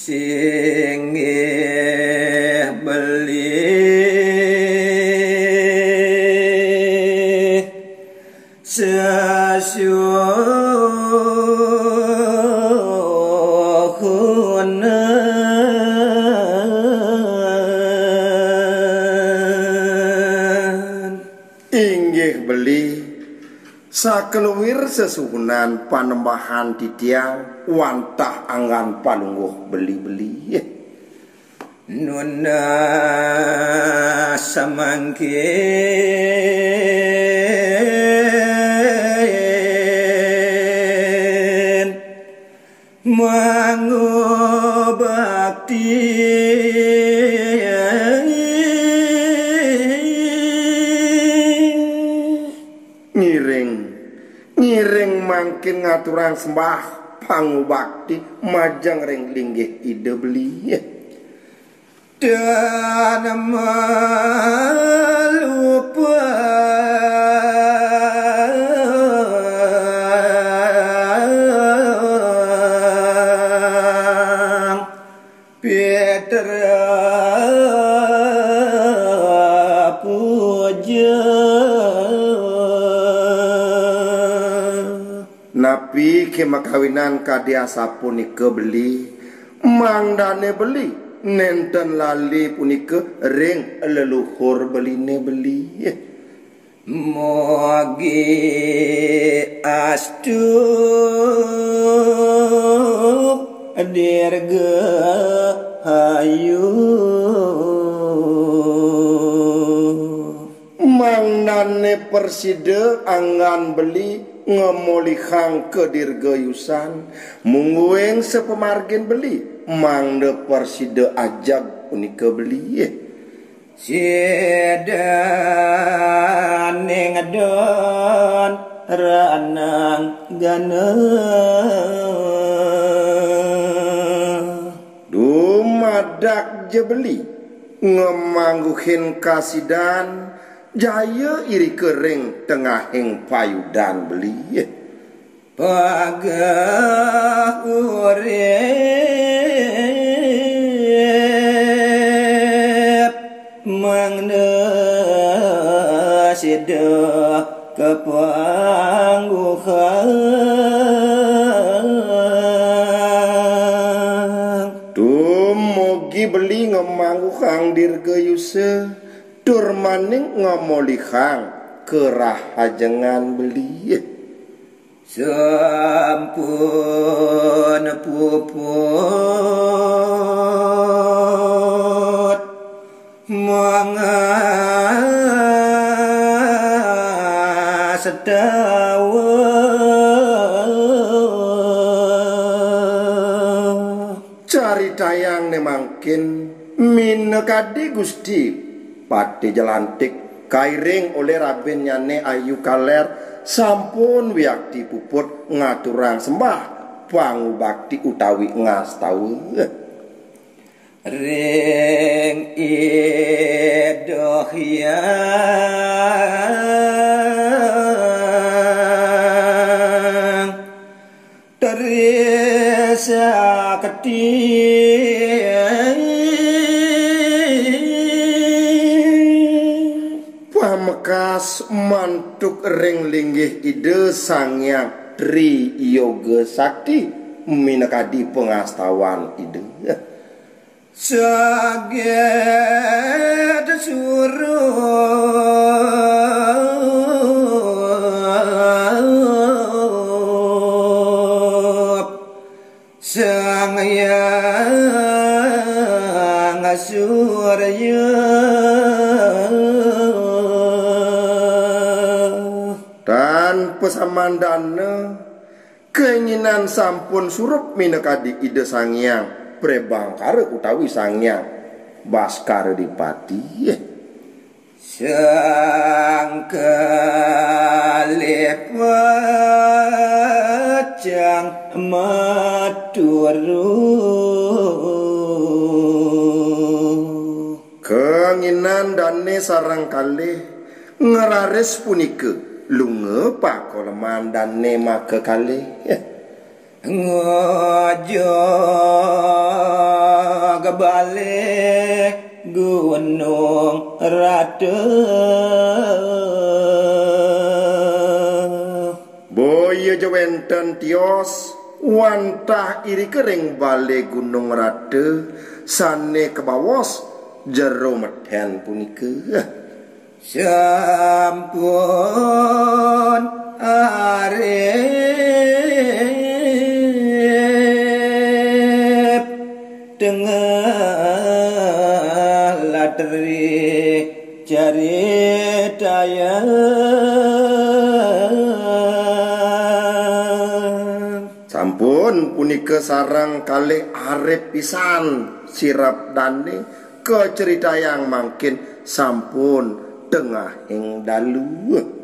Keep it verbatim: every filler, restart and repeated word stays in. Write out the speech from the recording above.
Inggih beli sesuhunan. Inggih beli, sakeluir sesuhunan panembahan titiang wantah anggan palungguh beli-beli. Nunas samangkin mangubakti. Ngiring, ngiring mangkin ngaturang sembah pangubakti majeng ring linggih Ida beli. Dan malupa Petra puja. Napi ké makawinan kadi asapunika beli, mangdané beli nénten lali punika ring leluhur beliné beli. Mogi astu dirgahayu. Mangdané prasida anggan beli ngamolihang kadirgayusan, mungguing sapamargin beli, mangda prasida ajeg punika beli. Sidaning don ranang gana. Dumadak ja beli ngamangguhin kasidan, jaya irika ring tengahing payudan beli. Pageh urip mangda sida kapangguhang. Dumugi beli ngamangguhang dirgayusa, tur maning ngamolihang karahajengan beli. Sampun puput mangastawa. Caritayang né mangkin, minakadi Gusti Patih Jelantik kairing olih rabinnyané Ayu Kaler sampun wiakti puput ngaturang sembah pangubakti utawi ngastawa ring Ida Hyang Trisakti. Pamekas mantuk ring linggih Ida Sang Hyang Tri Yoga Sakti minakadi pangastawan Ida. Saget surup Sang Hyang Surya. Tan pasamandana, kainginan sampun surup minakadi Ida Sang Hyang Prebangkara utawi Sang Hyang Baskara Dipati. Sang kalih pacang maturu. Kanginan dané sareng kalih ngraris punika lunga pakoleman dané makakalih. Ngujug bale Gunung Ratu. Boya ja wenten tios wantah irika ring bale Gunung Ratu sane kabaos Jero Meten punika. Sampun arep tengah latri caritayang. Sampun punika sareng kalih arep pisan sirep dane kaceritayang mangkin sampun tengahing dalu.